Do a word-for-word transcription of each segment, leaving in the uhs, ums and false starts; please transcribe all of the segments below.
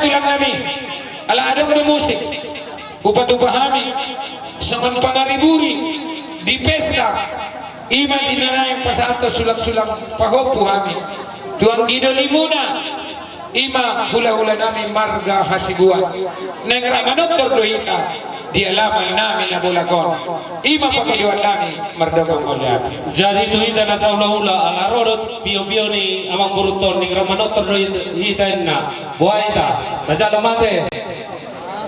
Nami, ala adong do musik, upa-upa hami, songon pangariburi di pesta, ima di na naeng pasahathon sulang-sulang pahompu hami tu anggi dolimuna, ima hula-hula nami marga Hasibuan. Naeng rap manortor do hita di alaman nami na bolak on. Ima pangidoan nami mardongan mauliate. Jadi tu hita na sahula-hula, ala ro do pio-pio ni amangborunta on, naeng rap manortor do hita inna. Boha hita, tajalo ma ate.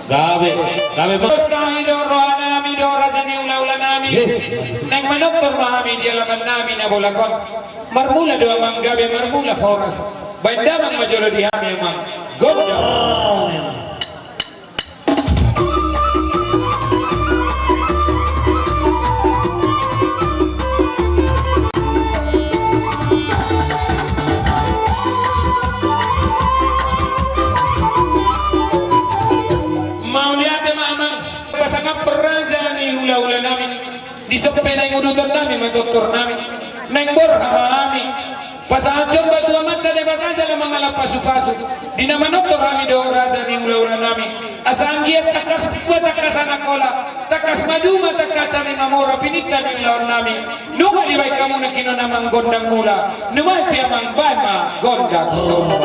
Gabe, gabe ma. Tahi do roha nami do raja ni hula-hula nami. Naeng manortor ma hami di alaman nami na bolak on. Marmula do amang, gabe marmula horas. Baen damang ma jolo di hami amang. Gondang. Mauliate ma amang, pasangaphon raja ni hula-hula nami. Dison pe naeng uduton nami ma tortor nami. Naeng borhat ma hami pasahat somba tu Amanta Debata jala mangalap pasu-pasu di na manortor hami do raja ni hula-hula nami. Asa anggiat tangkas tua, tangkas anak hola, tangkas maduma, tangkas hami mamora, pinangido ni ulaon nami. Nunga dibaen hamu nangkin on amang gondang mula. Nunga pe amang, baen ma gondang somba.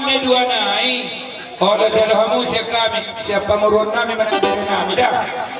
Ni dua nai. Olo, jalo hamu sian hami, sian pamoruon nami manang bere nami da.